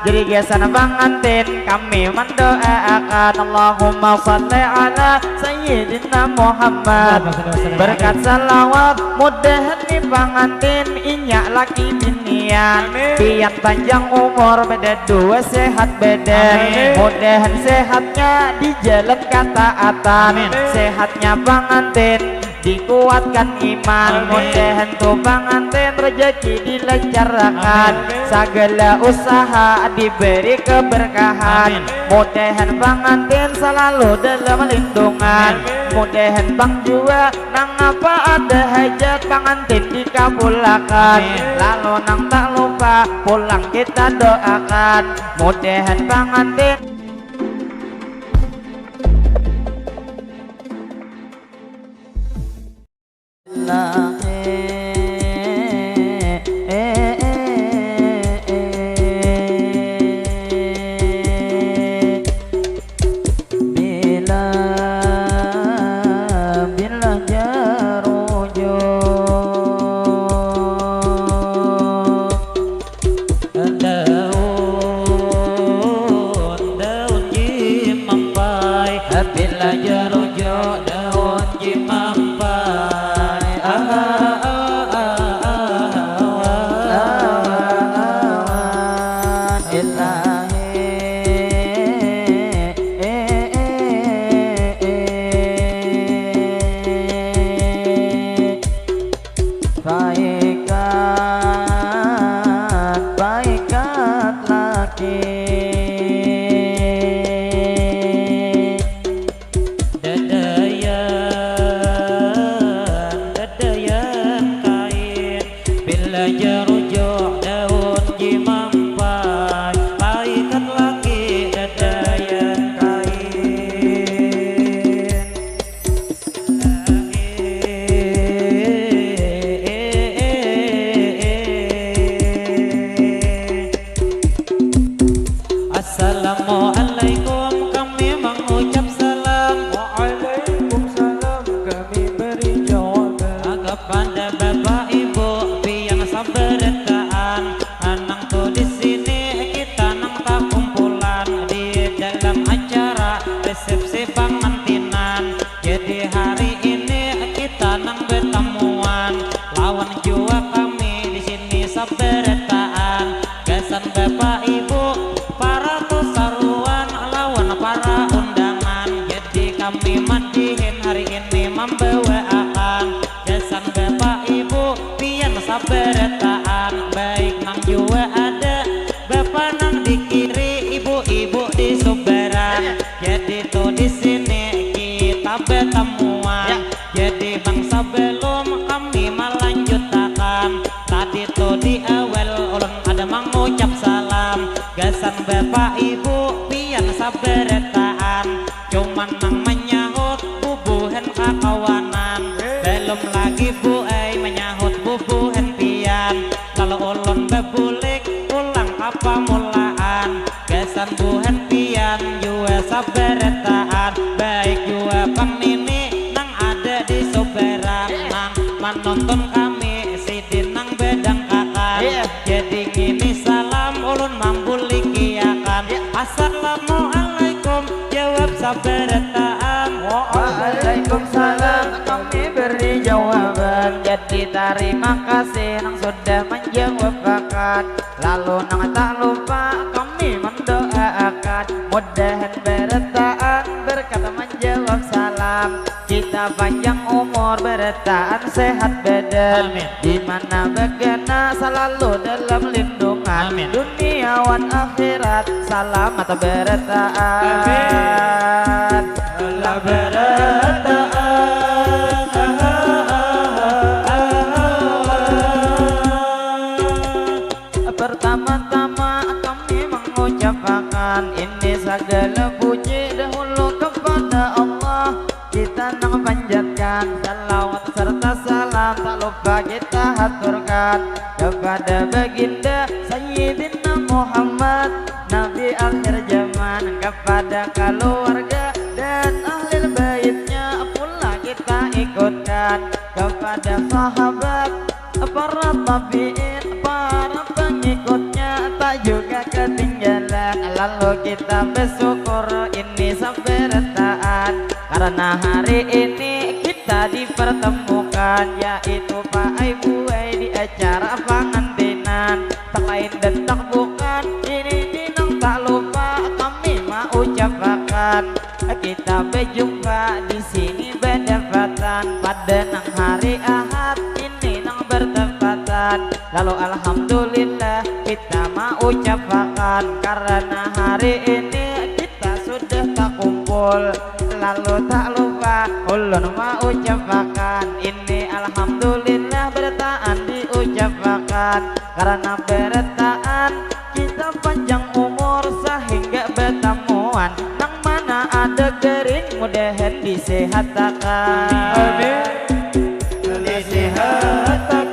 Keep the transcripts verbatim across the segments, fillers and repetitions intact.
Jadi gasan pangantin kami mendoakan, Allahumma salli ala Sayyidina Muhammad. Allahumma salli wa sallim. Berkat salawat mudahan ni pangantin inya laki binian. Amin. Pian panjang umur, bada dua sehat badan. Amin. Mudahan sehatnya di jalan kataatan. Amin. Sehatnya pangantin dikuatkan iman. Amin. Mudahan tu pangantin rejeki dilancarkan. Amin. Sagala usaha diberi keberkahan. Amin. Mudahan pangantin selalu dalam lindungan. Amin. Mudahan pang jua nang apa ada hajat pangantin dikabulakan. Amin. Lalu nang tak lupa pulang kita doakan. Mudahan pangantin Daun, daun cimampai. Bila jarujuk daun cimampai. Ah, ah, ah, ah, ah, ah, ah, ah, ilahi. Paikat, paikat laki. Dadayan, dadayan kain. Bila jarujuk daun cimampai. Paikat laki dadayan kain. Assalamualaikum, kami mengucap salam. Waalaikumsalam, kami beri jawaban. Kepada bapak ibu pian sabarataan, nang tu di sini kita nang takumpulan di dalam acara resepsi pangantinan. Jadi hari ini kita nang batamuan lawan jua kami di sini sabarataan, gasan bapak ibu, para tusaruan lawan para undangan. Jadi kami madihin hari ini mambawaakan gasan bapak ibu pian sabarataan, baik nang jua ada bapa nang di kiri, ibu-ibu di subaran. Jadi tu di sini kita batamuan. Ya. Jadi bang, sabalum kami malanjutakan, tadi tu di awal ulun ada mangucap salam gasan bapak ibu pian sabarataan. Cuman nang manyahut bubuhan kakawanan, balum lagi bu ai manyahut bubuhan pian. Lalu ulun babulik pulang ka pamulaan, gasan buhan pian jua sabarataan, baik jua pang nini nang ada di subaran nang manonton kami sidin nang badangkakan. Iya. Jadi ngini salam ulun mambulikiakan. Iya. Assalamualaikum, jawab sabarataan. Waalaikumsalam, kami beri jawaban. Jadi tarima kasih nang sudah manjawabakan. Lalu nang tak lupa kami mandoaakan, mudahan barataan berkat manjawab salam. Kita panjang umur, barataan sehat badan. Amin. Di mana bakana salalu dalam lindungan. Amin. Dunia wan akhirat salamat barataan. Amin. Lah barataan. Pertama-tama kami mengucapakan ini sagala puji dahulu kepada Allah. Kita nang panjatkan salawat serta salam tak lupa kita haturkan kepada baginda Sayyidina Muhammad, Nabi akhir zaman, kepada keluarga dan ahli baitnya pula kita ikutkan, kepada sahabat, para tabiin, para pengikutnya, tak juga ke tinggalan, lalu kita bersyukur ini sabarataan karena hari ini kita dipertemukan, yaitu Pak Ai Buai di acara pangantinan. Tak lain dan tak bukan, ini ni nang tak lupa kami mau ucapakan. Kita berjumpa di sini berdapatan pada nang hari Ahad ini nang bertepatan. Lalu alhamdulillah kita mau ucapakan karena hari ini kita sudah tak kumpul. Lalu tak lupa ulun mau ucapakan ini alhamdulillah berataan diucapakan karena berataan kita panjang umur sehingga bertamuan. Nang mana ada gering mudahan disehatakan. Amin. Disehatakan.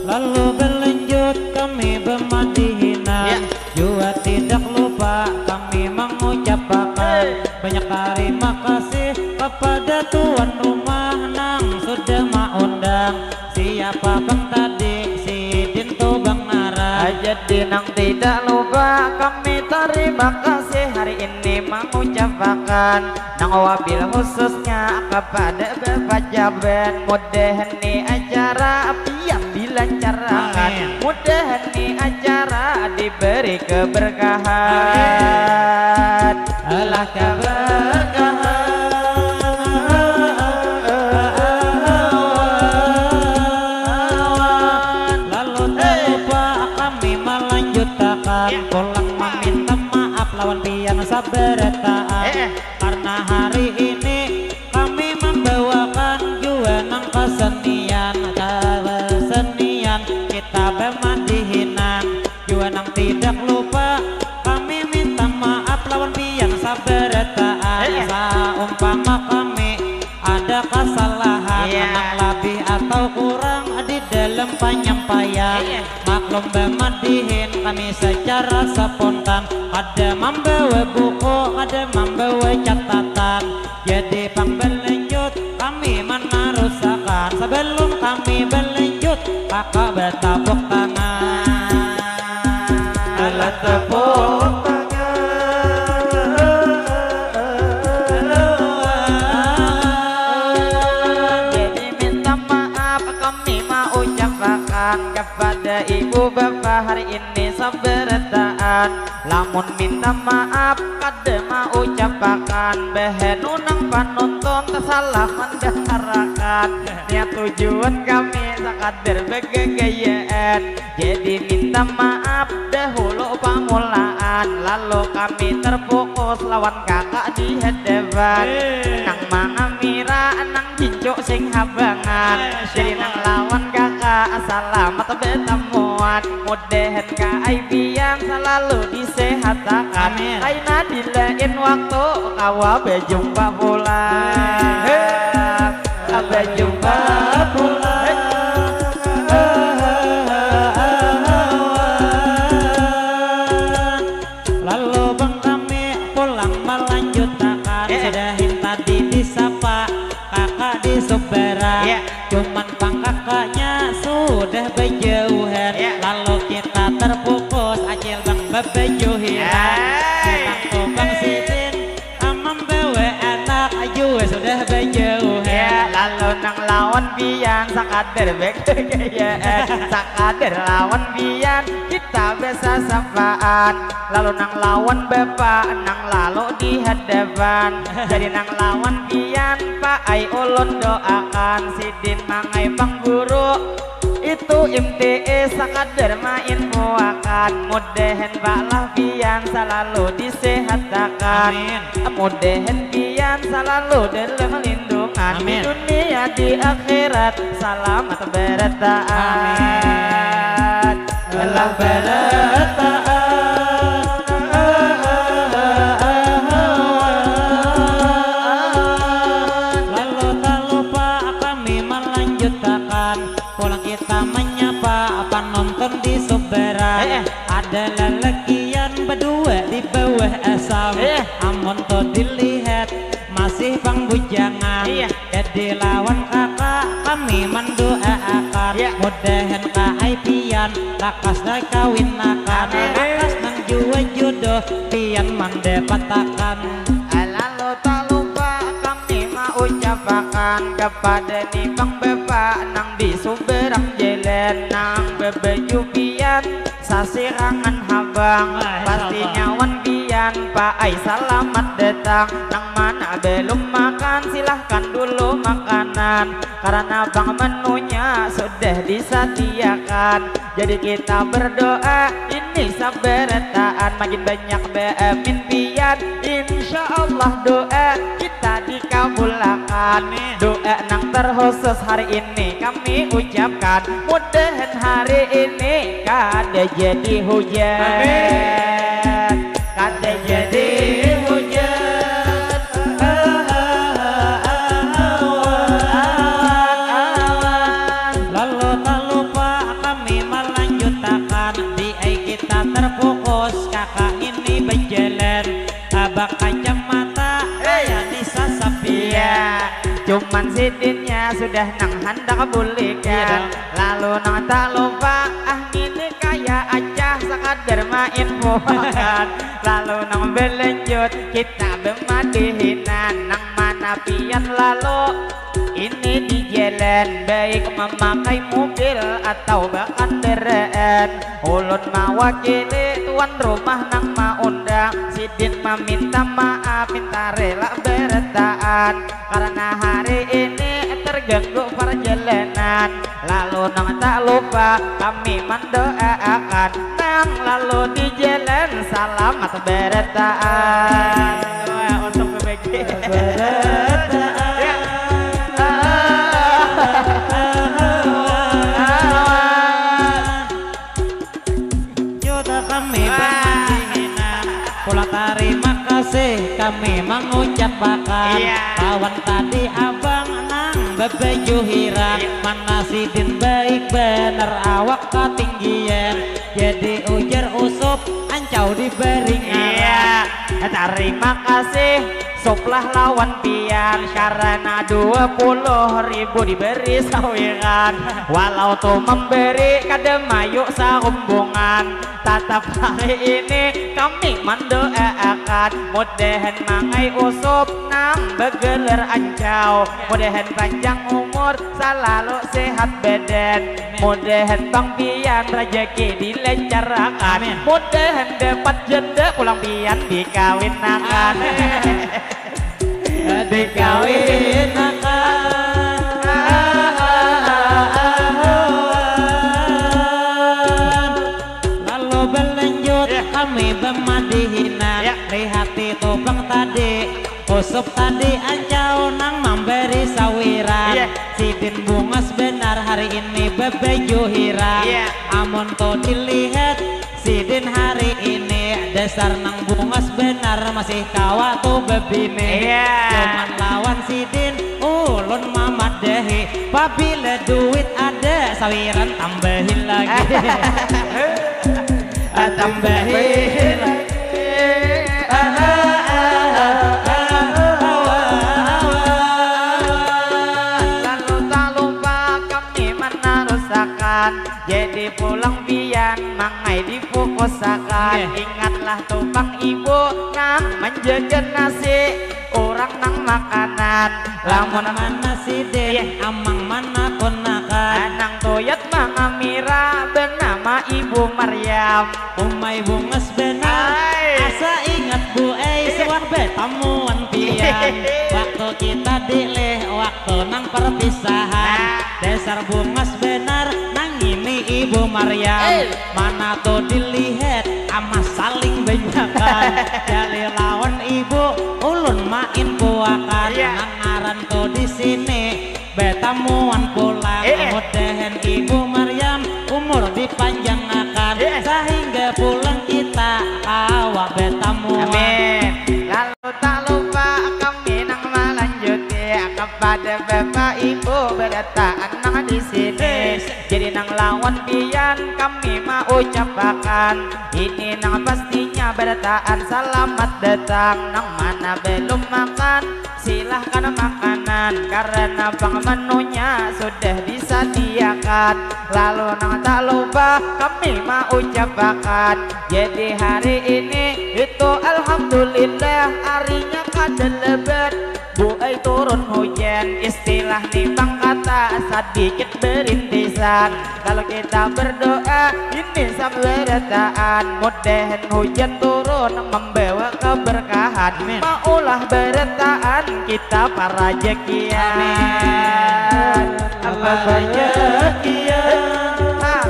Lalu berlanjut kami bemadihinan. Ya. Jua tidak lupa kami mengucapakan. Hei. Banyak terima kasih kepada tuan rumah nang sudah maundang. Siapa bang tadi? Sidin tu bang ngaran. Ah, jadi nang tidak lupa kami terima kasih hari ini mengucapakan nang wabil khususnya kepada Bapak Jaben. Mudahan ni acara pian dilancarkan. Amin. Mudahan ni acara diberi keberkahan. Amin. Alah keberkahan. Lalu tak lupa kami melanjutakan. Ya. Pulang meminta maaf lawan pian sabarataan. Eh, eh. Karena hari ini kami membawakan jua nang kesenian, kesenian kita bemadihinan. Jua nang tidak lupa, kami minta maaf lawan pian sabarataan. Iya. Saumpama kami ada kesalahan, iya, nang labih atau kurang di dalam penyampaian. Iya. Maklum bamadihin kami secara spontan, kada mambawa buku, kada mambawa catatan. Jadi pang berlanjut kami manarusakan. Sebelum kami berlanjut, kakak bertepuk tangan. Alah tepuk tangan. Jadi minta maaf kami mau ucapakan kepada ibu bapa hari ini sabarataan. Lamun minta maaf kada maucapakan, bahanu nang panonton tasalah mandangarakan. Niat tujuan kami sakadar bagagayaan, jadi minta maaf dahulu pamulaan. Lalu kami terfokus lawan kakak di hadapan. Hei. Nang mangamira nang Gincu sing habangan. Jadi nang lawan kakak salamat betamuan. Mudahan ka ai pian salalu disehatakan. Amin. Kaina di lain waktu kawa bajumpa pulang. Hei. Bajumpa pulang. Lalu bang kami pulang malanjutakan. Eh. Sudahin tadi disapa kakak di Sumbera. Iya. Cuman pang kakaknya sudah bajauhan. Iya. Lalu kita terfokus acil bang babajuhiran. Hai. Datang tukang sidin, ah, mambawa anak jua sudah bajauhan. Iya, lalu nang lawan pian sakadar bagagayaan. Sakadar lawan pian kita basasapaan. Lalu nang lawan bapa nang lalu di hadapan. Jadi nang lawan pian pa ai ulun doakan sidin mangai pang guru. Itu M T S sakadar mainfoakan. Mudahan pa lah pian salalu disehatakan. Amin. Mudahan pian salalu dalam lindungan. Amin. Di dunia di akhirat salamat barataan. Amin. Lah barataan. Lalu tak lupa kami melanjutakan. Pulang kita menyapa panonton di Sumbera. Eh, eh. Ada lalakian badua di bawah asam. Eh. Amun tu dilihat masih pang bujangan. Iya. Jadi lawan kakak kami mandu Mudahan ka ai pian lakas dakawinakan. Amin. Lakas nang jua jodoh pian mandapatakan. Lalu tak lupa kami maucapakan kepada ni bang bapak nang di subarang jalan nang babaju pian sasirangan habang. Masya Allah. Pasti nyawan pian paai salamat datang. Nang mana belum makan silahkan dulu makanan. Karena bang menunya sudah disediakan. Jadi kita berdoa ini sabarataan makin banyak beamin pian. Insya Allah doa kita dikabulakan. Amin. Doa nang terkhusus hari ini kami ucapkan. Mudahan hari ini kada jadi hujan. Amin. Kada jadi hujan. Lalu tak lupa kami melanjutakan. Di ai kita terfokus kakak ini berjalan. Abak kacamata, hei, kaya di sasapia. Iya. Cuman sidinnya sudah nang handak bulikan. Iya dong. Lalu nang tak lupa, ah, ngini kaya acah sakadar mainfoakan. Lalu nang balanjut, kita bemadihinan. Nang mana pian lalu ini di jalan, baik memakai mobil atau bakandaraan. Ulun mawakili tuan rumah nang maundang. Sidin maminta maaf, minta rela barataan. Karena hari ini terganggu perjalanan. Lalu nang tak lupa kami mendoaakan. Nang lalu di jalan salamat barataan. Wah, untuk B B G. Barataan. Ya. Juta kami, wah, pangadihinan. Pula tarima kasih kami mangucapakan. Iya. Lawan tadi abang nang babaju hirang. Iya. Mana sidin baik banar awak katinggian. Jadi ujar usup ancau diberi ngaran. Iya. Tarima kasih. Suplah lawan pian karena dua puluh ribu diberi sawiran. Walau tu memberi kada mayu sarumbungan, tatap hari ini kami mendoaakan mudahan mangai usup nang begelar ancau, mudahan panjang umur salalu sehat badan. Mudahan bang pian rajaki dilancarakan. Amin. Mudahan dapat janda pulang pian dikawinakan. Amin. Dikawinakan. Lalu berlanjut, ya, kami bemadihinan. Ya. Lihati tu bang tadi. Usup tadi ancau nang mambari sawiran. Iya. Sidin bungas benar hari ini bebaju hirang. Iya. Amun tu dilihat sidin hari ini dasar nang bungas benar masih kawa tu bebini. Iya. Cuman lawan sidin ulun mamadahi pabila duit ada sawiran tambahin lagi. Tambahin. Lalu tak lupa kami menarusakan. Jadi pulang pian mangai difokusakan. Oke. Ingatlah tu pang ibu nang menjaga nasi. Urang nang makanan. Lamun mana sidin, iya, amang mana ponakan. Nang tuyat mangamira bernama Ibu Maryam. Umai bungas benar. Ai. Asa ingat bu ai, iya, suah betamuan pian. Waktu kita dilih, waktu nang perpisahan. Nah. Dasar bungas benar, nang ini Ibu Maryam. Ai. Mana tu dilihat, ama saling banyakan. Jali lawan ibu, ulun main puakan. Iya. Nang ngaran tu di sini, betamuan pulang. Eh, eh. Mudahan Ibu Maryam umur dipanjangakan. Eh, eh. Sahingga pulang kita kawa betamuan. Amin. Lalu tak lupa kami nang melanjuti kepada Bapak Ibu berataan nang di sini. Eh. Jadi nang lawan pian kami maucapakan, ini nang pastinya berataan selamat datang. Nang mana belum makan, silahkan makanan, karena bang menunya sudah disediakan. Lalu nang tak lupa kami maucapakan, jadi hari ini itu alhamdulillah harinya kada lebat. Buai turun hujan, istilah ni pang kata sadikit berintisan. Lalu kita berdoa ini sabarataan, mudahan hujan turun membawa keberkahan. Amin. Maulah barataan kita parajakian. Amin. Apa parajakian. Ah.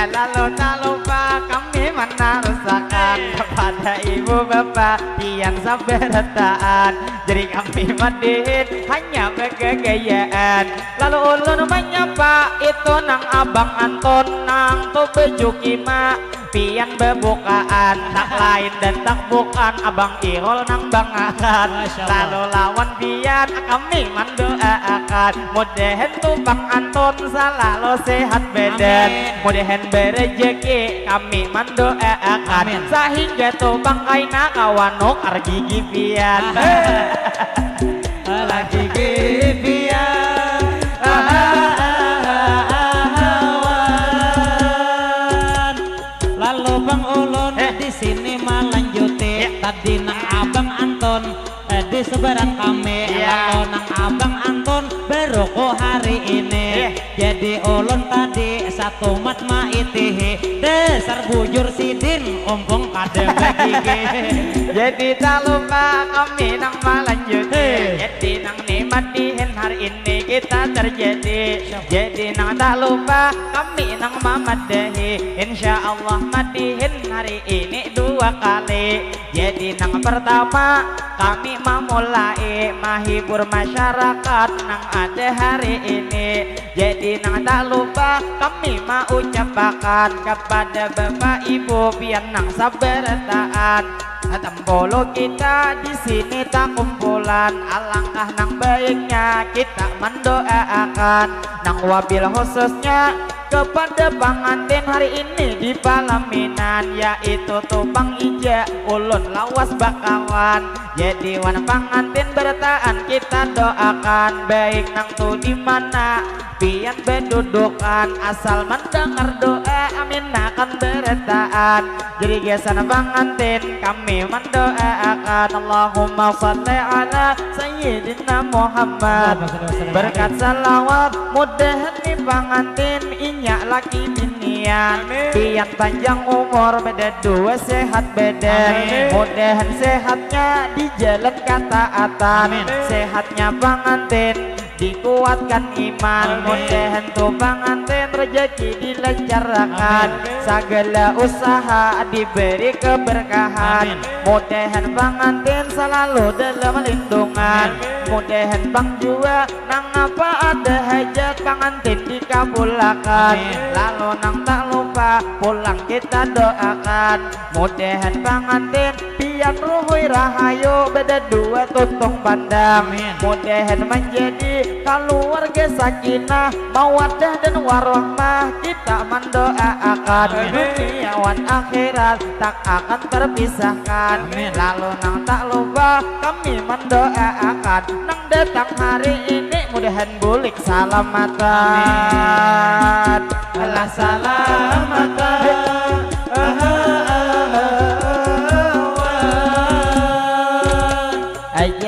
Lalu tak lupa kami menarusakan kepada ibu bapa pian sabarataan. Jadi kami madihin hanya begagayaan. Lalu ulun menyapa itu nang abang Anton nang tu baju kima. Pian bebukaan, tak lain dan tak bukan Abang Irol nang bangaran. Masya Allah. Lalu lawan pian kami mandoaakan, mudahan tu Bang Anton salalu sehat badan. Amin. Mudahan berejeki kami mandoaakan. Amin. Sahingga tu Bang kaina kawa nukar gigi pian. Lagi gigi pian. Ah, ah, ah, ah, ah, wan. Lalu Bang Ulun, eh, di sini malanjuti. Ya. Tadi nang Abang Anton, eh, di seberang kami. Ya. Lalu nang Abang Anton beruku hari ini. Ya. Jadi ulun tadi satumat maitihi. Dasar bujur sidin, umpung kada bagigi. Jadi tak lupa kami nang malanjuti. Hei. Jadi nang ni madihin hari ini kita terjadi. Siapa? Jadi nang tak lupa kami nang mamadahi. Insya Allah madihin hari ini dua kali. Jadi nang pertama kami mamulai mahibur masyarakat nang ada hari ini. Jadi nang tak lupa kami maucapakan kepada bapak ibu pian nang sabarataan. Tampulu kita di sini takumpulan, alangkah nang baiknya kita mandoaakan nang wabil khususnya kepada pangantin hari ini di palaminan, yaitu tu Bang Ija, ulun lawas bakawan. Jadi wan pangantin barataan kita doakan, baik nang tu di mana pian badudukan, asal mandangar doa amin akan barataan. Jadi gasan pangantin kami mandoaakan, Allahumma shalli ala Sayyidina Muhammad. Allahumma shalli wa sallim. Berkat salawat mudahan ni pangantin inya laki binian. Amin. Pian panjang umur, badadua sehat badan. Amin. Mudahan sehatnya di jalan kataatan. Amin. Sehatnya pangantin dikuatkan iman. Amin. Mudahan tu pangantin rejeki dilancarkan. Amin. Sagala usaha diberi keberkahan. Amin. Mudahan pangantin selalu dalam lindungan. Amin. Mudahan pang jua nang apa ada hajat pangantin dikabulakan. Amin. Lalu nang tak lupa pulang kita doakan. Mudahan pangantin pian ruhui rahayu, badadua tuntung pandang. Amin. Mudahan manjadi kaluarga sakinah, mawadah dan warahmah. Kita mandoaakan. Amin. Dunia wan akhirat tak akan terpisahkan. Amin. Lalu nang tak lupa kami mandoaakan nang datang hari ini mudahan bulik salamatan. Amin. Alah salamatan. Aha, aha, aha, aha.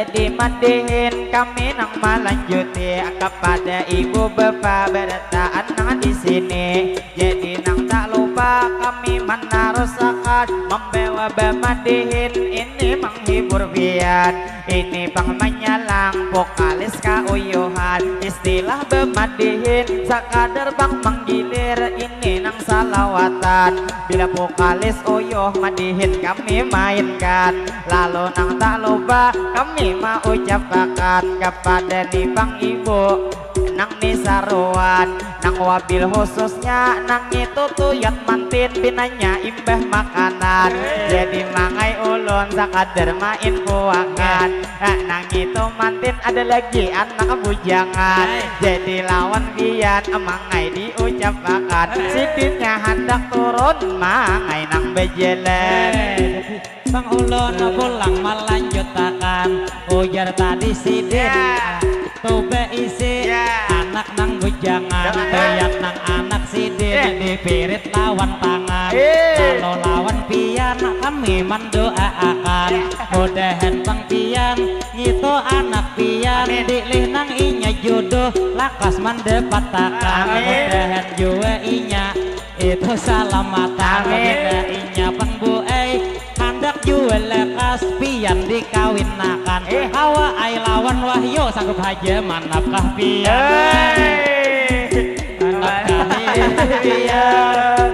Jadi madihin kami nang malanjuti kepada ibu bapa barataan nang di sini. Jadi nang tak lupa kami manarusakan membawa bamadihin ini menghibur pian. Ini pang manyalang vokalis kauyuhan. Istilah bamadihin sakadar pang manggilir ini nang salawatan. Bila vokalis uyuh madihin kami mainkan. Lalu nang tak lupa kami maucapakan kepada ni pang ibu nang ni saruan, nang wabil khususnya nang itu tuyat mantin pinanya imbah makanan. Jadi mangai ulun sakadar main kuakan. Nah, nang itu mantin ada lagi anak bujangan. Jadi lawan pian mangai diucapakan. Sidinnya handak turun mangai nang bajalan. Bang ulun pulang malanjutakan ujar tadi sidin. Ya. Tu baisi anak nang bujangan, pian nang anak sidin, dipirit lawan tangan. Lalu lawan pian kami mandoaakan, mudahan pang pian ngitu anak pian, dilih nang inya juduh lakas mandapatakan. Mudahan jua inya itu salamatan. Mudahan inya pang bu ai handak jua lakas pian dikawinakan. Hawa ai lawan Wahyu sanggup haja manafkah pian. Manafkahi pian.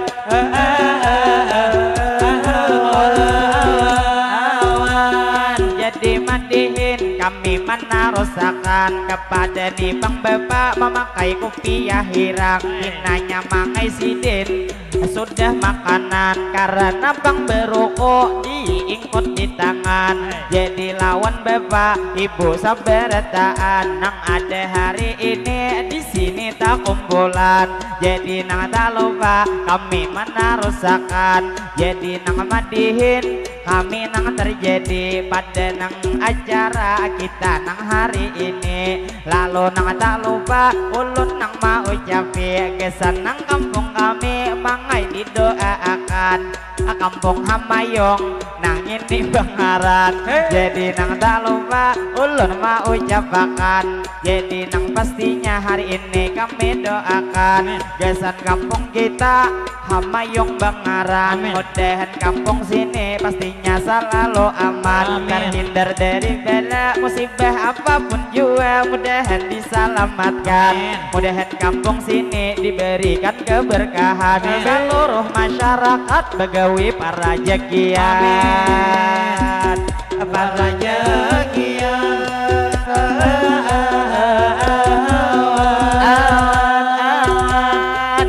Awan jadi madihin kami manarusakan kapada ni pang bapa mamakai kupiah hirang. Pinanya mangai sidin sudah makanan karena pang beruku diingkut di tangan. Jadi lawan bapa ibu sabarataan nang ada hari ini di sini takumpulan. Jadi nang talupa kami manarusakan. Jadi nang madihin kami nang terjadi pada nang acara kita nang hari ini. Lalu nang talupa ulun nang maucapi kesan nang kampung kami mangai didoaakan. Kampung Hamayung nang ini bangaran. Jadi nang talupa ulun maucapakan. Jadi nang pastinya hari ini kami doakan gasan kampung kita Hamayung bangaran. Mudahan kampung sini pastinya salalu aman, terhindar dari bala musibah apapun jua. Mudahan disalamatkan. Mudahan kampung sini diberikan keberkahan. Seluruh masyarakat bagawi parajakian. Parajakian.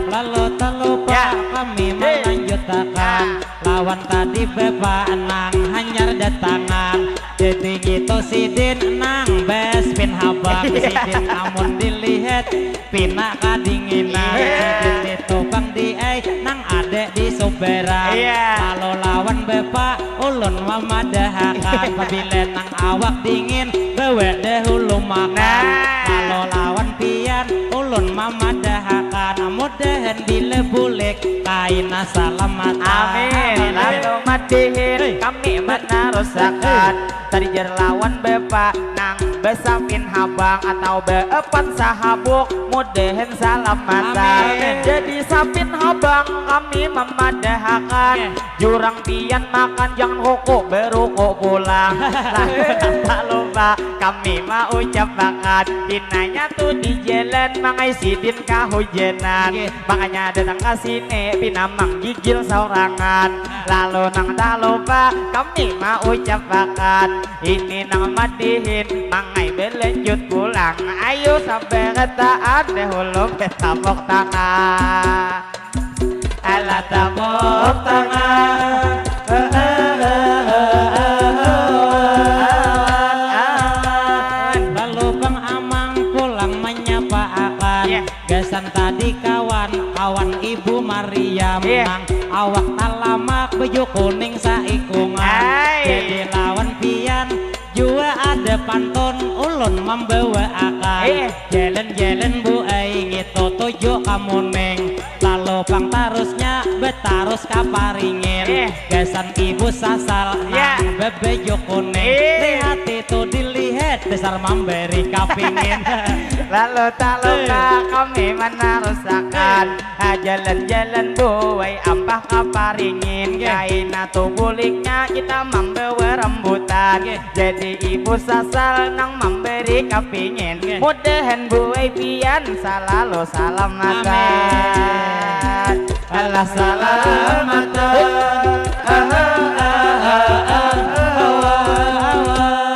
Lalu talupa kami melanjutakan lawan tadi bapa nang hanyar datangan. Jadi ngitu sidin nang bes pin habang. Sidin amun dilihat pina kadinginan. Sidin itu pang di ai nang ada di subaran. Lalu lawan bapa ulun mamadahakan pabila nang awak dingin bawa dahulu makan. Lalu lawan pian ulun mamadahakan mudahan bila bulik kaina salamatan. Amin. Lalu madihin kami manarusakan tadi jar lawan bapa nang besapin habang atau beepan sahabuk mudahan salamatan. Jadi sapin habang kami mamadahakan jurang pian makan jangan kuku beruku pulang. Lalu nang talupa kami maucapakan pinanya tu di jalan mangai sidin kahujanan. Makanya datang ka sini pina manggigil saurangan. Lalu nang talupa kami maucapakan ini nang madihin mangai belanjut pulang. Ayu sabarataan dahulu betapuk tangan. Alah tapuk tangan. Lalu pang amang pulang manyapaakan. Gasan tadi kawan, kawan Ibu Mariam nang awak talamak baju kuning saikungan. Jadi lawan pian jua ada pantun ulun mambawaakan. Jalan-jalan bu ai ngitu tuju kamuning. Lalu pang tarusnya betarus ka paringin. Gasan ibu sasal nang bebaju kuning. Lihat itu dilihat dasar mambari kapingin. Lalu talupa kami manarusakan jalan-jalan buai ampah ka paringin. Kaina tu buliknya kita mambawa rambutan. Jadi ibu sasal nang mambari kapingin. Mudahan buai pian salalu salamatan. Alah salamatan.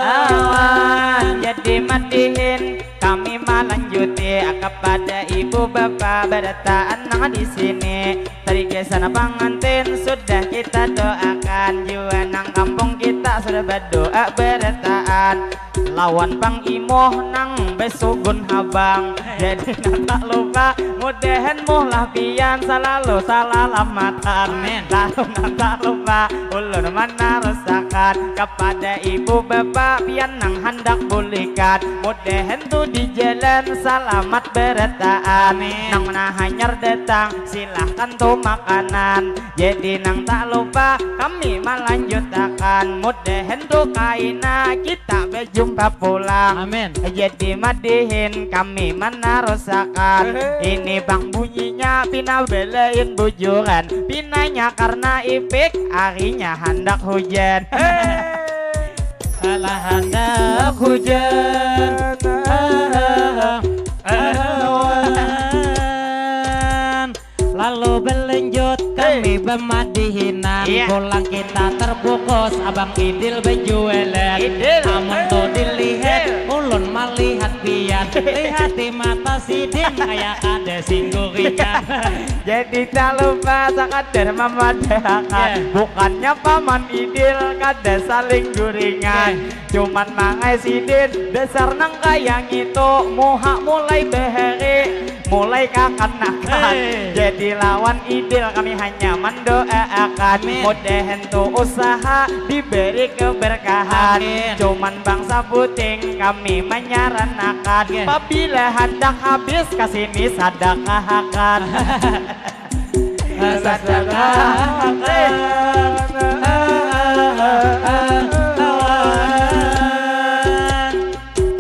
Awan jadi madihin kami malanjuti kepada ibu bapa barataan nang di sini. Tadi gasan pangantin sudah kita doakan jua nang kampung kita sudah badoa barataan lawan pang imuh nang Sugun habang. Jadi nang tak lupa, mudahan mulah pian salalu salalamatan. Amin. Lalu nang tak lupa, ulun manarusakan kapada ibu bapa pian nang handak bulikan. Mudahan tu di jalan salamat barataan. Amin. Nang mana hanyar datang, silahkan tu makanan. Jadi nang tak lupa, kami malanjutakan. Mudahan tu kaina kita bajumpa pulang. Amin. Jadi madihin kami manarusakan. Ini pang bunyinya pina belain bujuran. Pinanya karena ipik, arinya handak hujan. Alah handak hujan. Awan. Lalu belenjut kami bemadihinan. Iya. Pulang kita terkukus abang Idil bejualan. Idil. Amun tu dilihat, Idil, ulun malihat pian. Lihati mata sidin kaya kada singguringan. Jadi tak lupa sakadar mamadahakan. Iya. Bukannya paman Idil kada saling guringan. Iya. Cuman mangai sidin dasar nang kaya ngitu, muha mulai bahari, mulai kakanakan. Hei. Jadi lawan Idil kami hanya mandoaakan. Amin. Mudahan tu usaha diberi keberkahan. Amin. Cuman bangsa puting kami manyaranakan. Oke. Pabila handak habis kasini sadakahakan. Sadakahakan.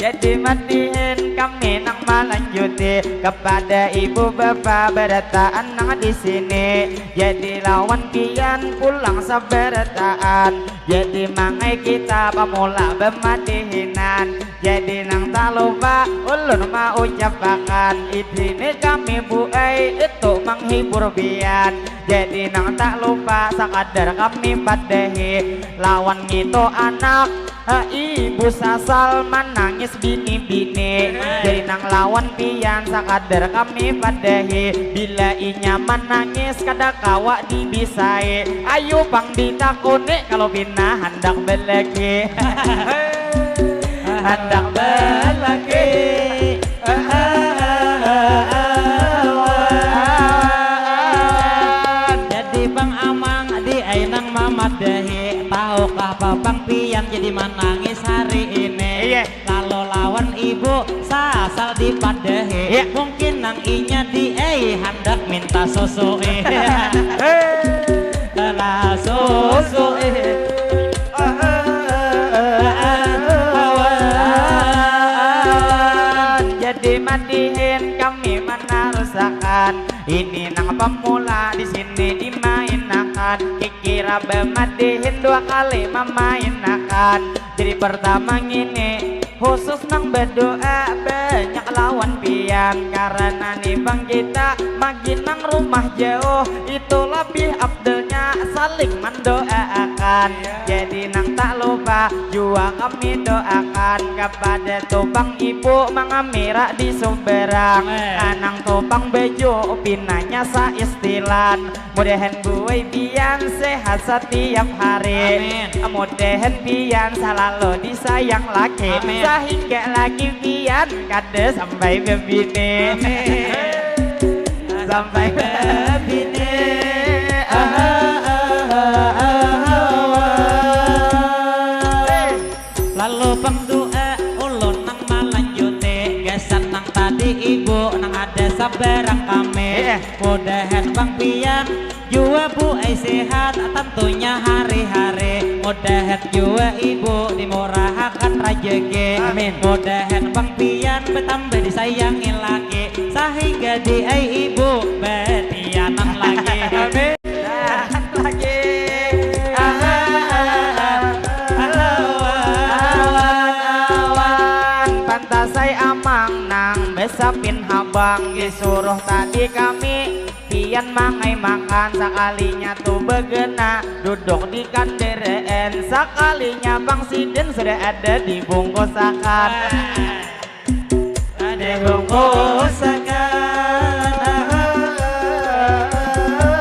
Jadi madihin kami nang malanjuti kepada ibu bapa barataan nang di sini. Jadi lawan pian pulang sabarataan. Jadi mangai kita pamula bemadihinan. Jadi nang tak lupa ulun maucapakan, idini kami buai itu manghibur pian. Jadi nang tak lupa sakadar kami padahi lawan ngitu anak, ha, ibu sasal manangis bini-bini. Jadi nang lawan pian sakadar kami padahi, bila inya manangis kada kawa dibisai. Ayu pang ditakuni kalau pina handak balaki. Handak balaki. Jadi bang amang di ai nang mamadahi, tahukah babang pian jadi manangis hari ini? Iya. Lalu lawan ibu sasal dipadahi. Iya. Mungkin nang inya di ai handak minta susu. Hei. Lah susu. Jadi madihin kami manarusakan. Ini nang pamula di sini dimainakan. Kikira bamadihin dua kali mamainakan. Jadi pertama ngini, khusus nang badoa banyak lawan pian, karena ni bang kita magi nang rumah jauh, itu labih abdulnya saling mandoaakan. Jadi nang tak lupa jua kami doakan kapada tu bang ibu mangamira di sumberang. Amin. Anang tu bang baju pinanya saistilan. Mudahan buai pian sehat satiap hari. Amin. Mudahan pian salalu disayang laki. Amin. Sahingga laki pian kada sampai bebini. Amin. Sampai bebini. Lalu pang dua ulun nang malanjuti gasan nang tadi ibu nang ada sabarang kami. Iya. Mudahan bang pian jua buai sehat, tentunya hari-hari. Mudahan jua ibu dimurahakan rajeki. Amin. Mudahan bang pian batambah disayangi laki, sahingga di ai ibu batianan lagi. Amin. Nah, lagi. Awan, awan, awan. Pantas ai amang nang besapin habang disuruh tadi kami. Pian mangai makan sakalinya tu bagana, duduk di kandaraan sakalinya bang sidin sudah ada di bungkusakan. Ada bungkusakan.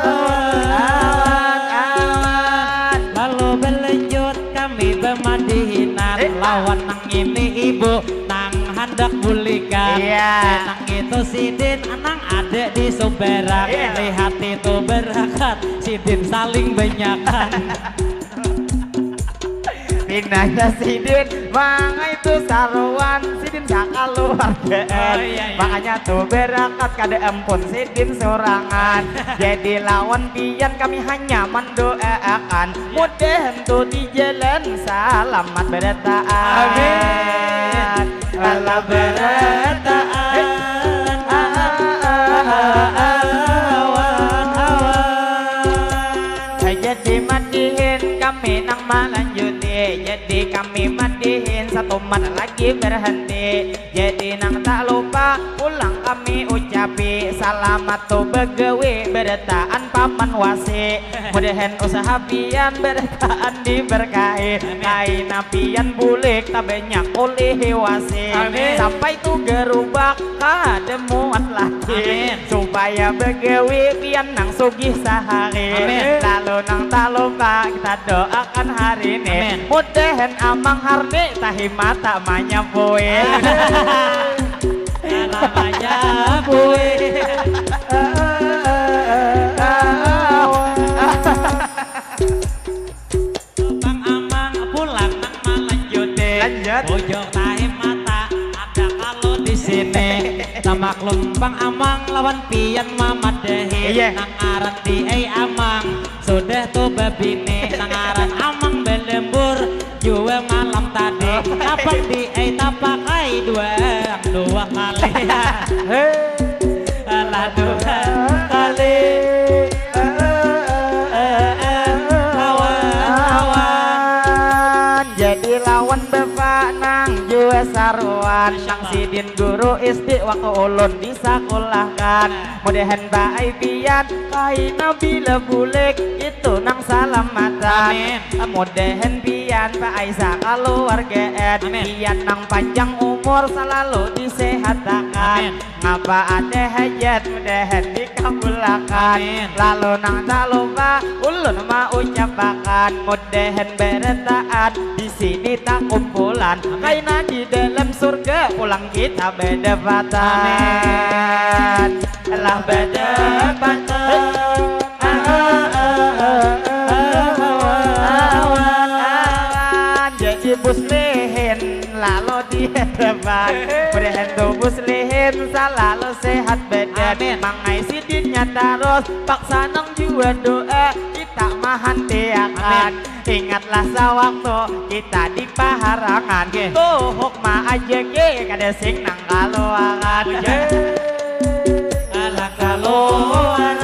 Awan, awan. Lalu belanjut kami bamadihinan. Eh. Lawan nang ini ibu nang handak bulikan. Iya. Nang itu sidin nang ada di subarak. Iya. Lihat itu barakat, sidin saling banyakan. Pinanya sidin, manga itu saruan, sidin sakaluargaan. Oh, iya, iya. Makanya tuh barakat kada ampun sidin sorangan. Jadi lawan pian kami hanya mandoaakan. Mudahan tuh di jalan salamat barataan. Amin. Alah barataan. Awan, awan. Jadi madihin kami nang malanjuti. Jadi kami madihin satumat lagi berhenti. Jadi nang tak lupa pulang kami ucapi. Salamat tu bagawi barataan paman wasi. Mudahan usaha pian barataan diberkahi. Amin. Kaina pian bulik tabanyak ulihi wasi. Amin. Sampai tu garubak kada muat lagi. Amin. Supaya bagawi pian nang sugih sahari. Amin. Lalu nang tak lupa kita doakan hari ini. Amin. Mudahan Amang Harni tahi mata manyapui. Alah manyapui. Bang Amang pulang nang malanjuti. Lanjut. Bujur tahi mata ada kalu di sini. Tamaklum Bang Amang lawan pian mamadahi. Iya. Nang ngaran di ai Amang sudah tu babini. Nang ngaran Amang balembur jua malam tadi. Tapak di ai tapakai dua, dua kali. Hei. Alah dua kali. Awan, awan. Jadi lawan bapak nang jua saruan. Nang sidin guru S D waktu ulun disakulahkan. Mudahan baai pian kaina bila bulik itu nang salamatan. Amin. Mudahan pian baai sakaluargaan. Amin. Pian nang panjang umur salalu disehatakan. Amin. Ngapa ada hajat mudahan dikabulakan. Amin. Lalu nang tak lupa ulun maucapakan mudahan barataan di sini takumpulan. Amin. Kaina di dalam surga pulang kita badapatan. Amin. Lah badapatan. Awan. Jadi muslihin lalu di hadapan. Mudahan tu muslihin salalu sehat badan. Amin. Mangai sidinnya tarus paksa nang jua doa kita mahantiakan. Amin. Ingatlah sawaktu kita di paharangan. Oke. Tuhuk ma aja ke kada sing nang kaluaran. Oke. Alah kaluaran.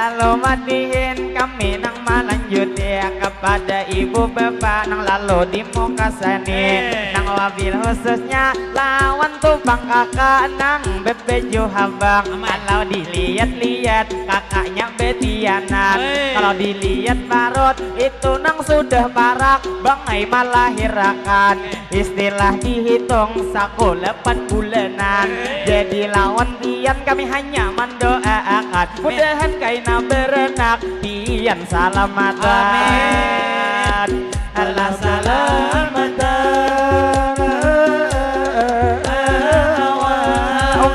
Lalu madihin kami nang malanjuti kepada ibu bapa nang lalu di muka seni. Eh. Nang wabil khususnya lawan tu bang kakak nang bebaju habang. Aman. Kalau dilihat-lihat kakaknya betianan. Eh. Kalau dilihat parut itu nang sudah parak bangai malahirakan. Istilah dihitung saku lapan bulanan. Jadi lawan pian kami hanya mandoaakan mudahan kaina beranak pian salamatan. Amin. Alah salamatan. Awan.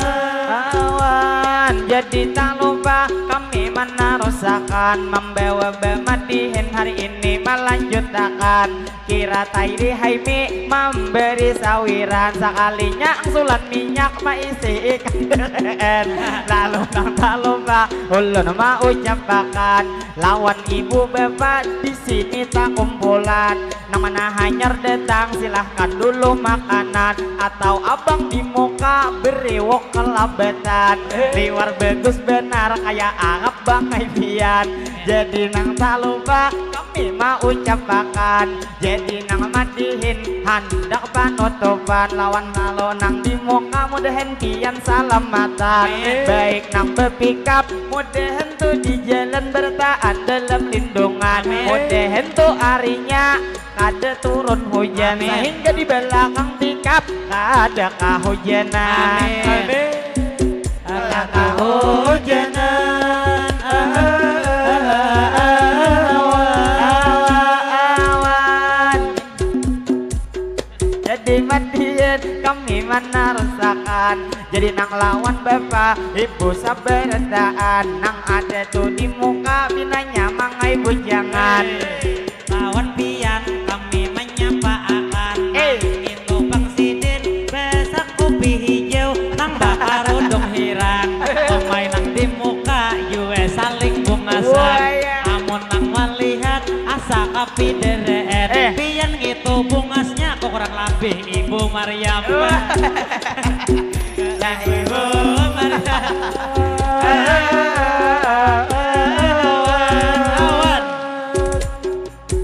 Awan. Jadi tak lupa kami manarusakan membawa bemadihin hari ini melanjutakan. Kira tairi haimi mambari sawiran sakalinya angsulan minyak maisi ikan deen. Lalu nang talupa ulun maucapakan lawan ibu bapa di sini takumpulan. Nang mana hanyar datang silahkan dulu makanan atau abang di muka beriwok kelabatan. Liwar bagus benar kaya Arab bang ai pian. Jadi nang talupa kami maucapakan. Jadi nang madihin handak panutupan lawan lalu nang di muka mudahan pian salamatan. Amin. Baik nang bepikap mudahan tu di jalan bertahan dalam lindungan. Amin. Mudahan tu arinya kada turun hujan. Amin. Sahingga di balakang pikap kada kahujanan. Amin. Amin. Kada kahujanan. Jadi nang lawan bapa ibu sabarataan nang ada tu di muka pinanya mangai bujangan. Lawan pian kami manyapaakan. Eh. Nang itu bang sidin besak kupi hijau nang bakarudung hirang. Umai nang di muka jua saling bungasan. Wah, ya. Amun nang malihat asa kapidereen. Eh. Pian ngitu bungasnya kok kurang labih Ibu Maryam. Wah. Nah, Ibu Maryam. Awan, awan.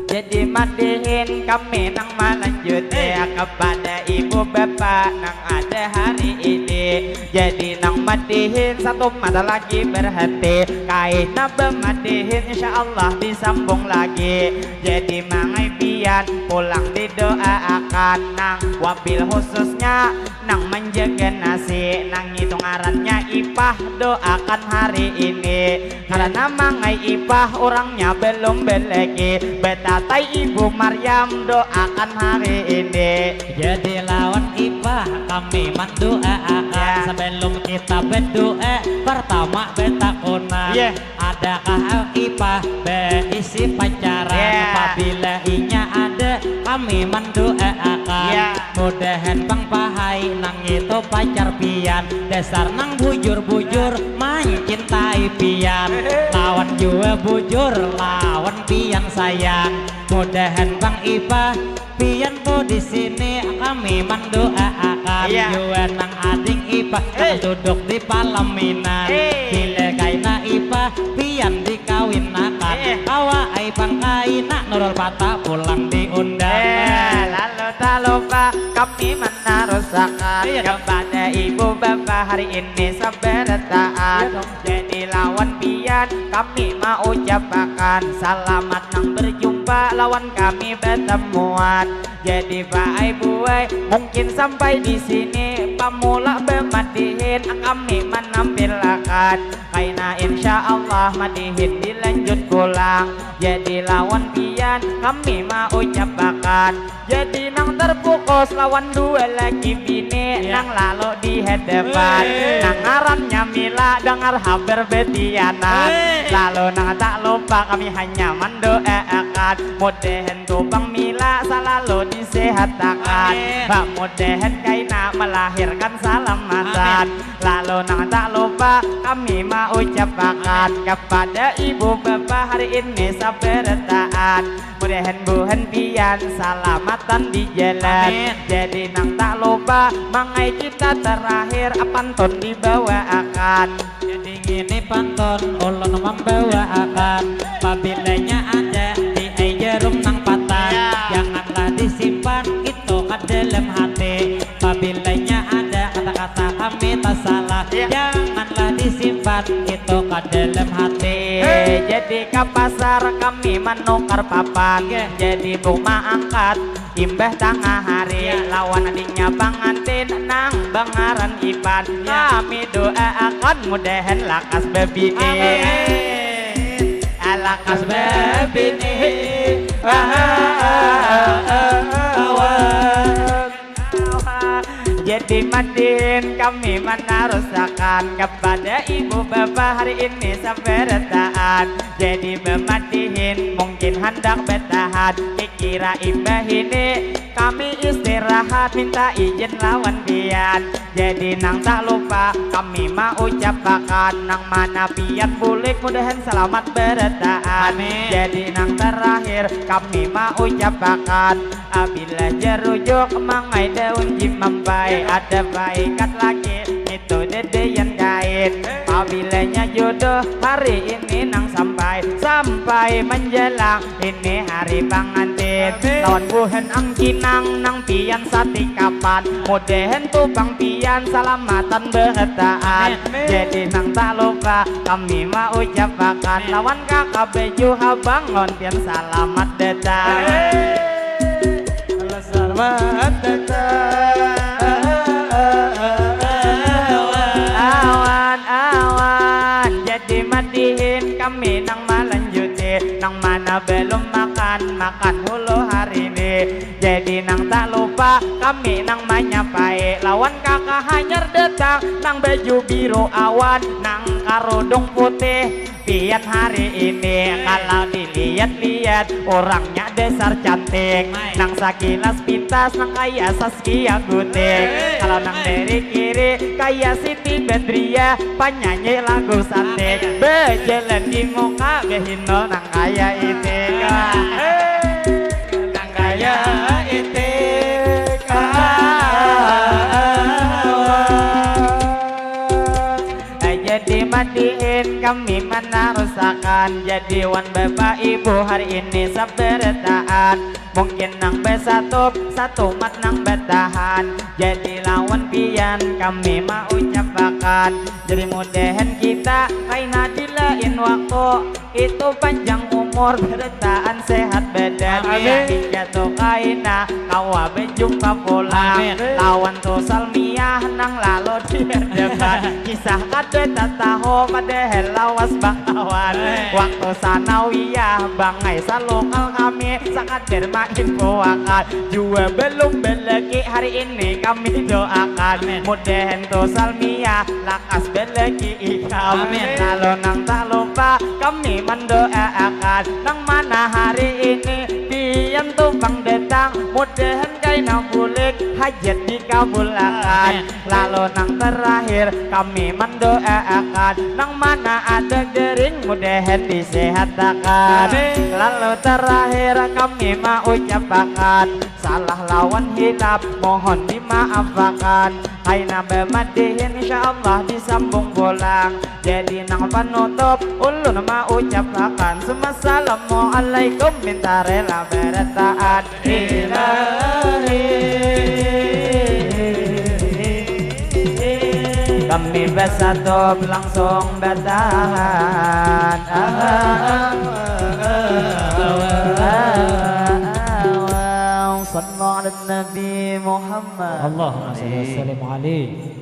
Jadi madihin kami nang malanjuti. Eh. Kepada ibu bapa nang ada hari ini. Jadi nang madihin satu mata lagi berhenti. Kaina bemadihin insya Allah disambung lagi. Jadi mangai pian pulang didoaakan nang wabil khususnya nang manjaga nasi nang itu ngarannya Ipah doakan hari ini. Karena mangai Ipah urangnya belum belegi. Betatai Ibu Maryam doakan hari ini. Jadi lawan Ipah kami mandoaakan. Ya. Sebelum kita berdoa pertama betakunan. Iya. Adakah Ipah beisi pacaran? Ya. Apabila inya ada kami mandoaakan. Ya. Mudahan pang pahai nang itu pacar pian. Dasar nang bujur-bujur mancintai pian. Lawan jua bujur lawan pian sayang. Mudahan pang Ipah pian tu di sini kami mandoaakan. Iya. Jua nang ading Ipah nang duduk di palaminan. Eh. Bila kaina Ipah pian dikawinakan. Eh. Kawa ai pang kaina Nurul Fatah pulang diundang. Eh, lalu tak lupa kami menarusakan. Iya, dong. Kepada ibu bapa hari ini sabarataan. Iya, dong. Jadi lawan pian kami maucapakan salamat nang berjumpa lawan kami batamuan. Jadi baai buai mungkin sampai di sini pamula bemadihin kami manampilakan kaina insya Allah madihin dilanjut pulang. Jadi lawan pian kami maucapakan. Jadi nang terfokus lawan dua laki bini. Iya. Nang lalu di hadapan. Weh. Nang ngarannya Mila dengar habar betianan. Weh. Lalu nang tak lupa kami hanya mendoakan mudahan tu bang Mila selalu disehatakan. Amin. Mudahan kaina melahirkan salamatan. Amin. Lalu nang tak lupa kami maucapakan kepada ibu bapa hari ini sabarataan. Mudahan buhan pian salamatan di jalan. Amin. Jadi nang tak lupa mangai kita terakhir pantun dibawaakan. Jadi ngini pantun ulun mambawaakan. Pabilanya ada di ai jarum nang patah. Ya. Janganlah disimpan itu ka dalam hati. Pabilanya ada kata-kata kami tasalah. Ya. Janganlah disimpan itu ka dalam hati. Hei. Jadi ka pasar kami manukar papan. Oke. Jadi buk maangkat imbah tangah hari. Ya. Lawan adingnya pangantin nang bangaran Ipan. Ya. Kami doaakan mudahan lakas babini. Amin. Lakas babini. Ah, ah, ah, ah, ah, ah, ah. Jadi madihin kami manarusakan kepada ibu bapa hari ini sabarataan. Jadi bamadihin mungkin handak batahan. Kikira imbah ini kami istirahat minta izin lawan pian. Jadi nang tak lupa kami maucapakan nang mana pian bulik mudahan salamat barataan. Amin. Jadi nang terakhir kami maucapakan Apabila jerujuk mangai daun jimampai, ada paikat laki itu dedeyan kain. Pabilanya jodoh hari ini nang sampai, sampai menjelang ini hari pangantin. Amin. Lawan buhan angkinang nang pian satikapan, mudahan tu pang pian salamatan berataan. Amin. Jadi nang tak lupa kami maucapakan, amin, lawan kakak baju habang lawan pian salamat datang. Selamat datang. Awan, awan, jadi madihin kami nang malanjuti, nang mana belum makan, makan hulu hari ini. Jadi nang tak lupa kami nang manyapai, lawan kakak hanyar datang, Nang baju biru awan, nang karudung putih. Pian hari ini kalau dilihat-lihat, orangnya dasar cantik. Nang sakilas pintas, nang kaya Saskia Gutik. Kalau nang dari kiri, kaya Siti Badriah, panyanyi lagu santik. Bejalan di muka, behinul nang kaya Itik. Nang kaya Itik. Jadi madihin kami manarusakan. Jadi wan bapak ibu hari ini sabarataan. Mungkin nang basatup, satumat nang batahan. Jadi lawan pian kami maucapakan. Jadi mudahan kita kaina di lain waktu. Itu panjang umur, barataan sehat badan. Amin. Hingga tu kaina kawa bajumpa pulang. Amin. Lawan tu Salmiah nang lalu di hadapan. Kisah kada tatahu padahal lawas bakawan. Amin. Waktu sanawiyah bangai salukal kami sakadar mainfoakan. Jua balum balaki hari ini kami doakan. Amin. Mudahan tu Salmiah lakas balaki ikam. Amin. Lalu nang tak lupa kami mandoaakan nang mana hari ini pian tu pang datang, mudahan kaina bulik hajat dikabulakan. Amin. Lalu nang terakhir kami mandoaakan nang mana ada garing mudahan disehatakan. Amin. Lalu terakhir kami maucapakan salah lawan hilap mohon dimaafakan. Kaina bamadihin insyaallah disambung pulang. Jadi nang panutup ulun maucapakan summa salamualaikum minta rela barataan ilahi. Kami basatup langsung batahan. Sallu ala Nabi Muhammad. Allahumma salli wa sallim alaihi.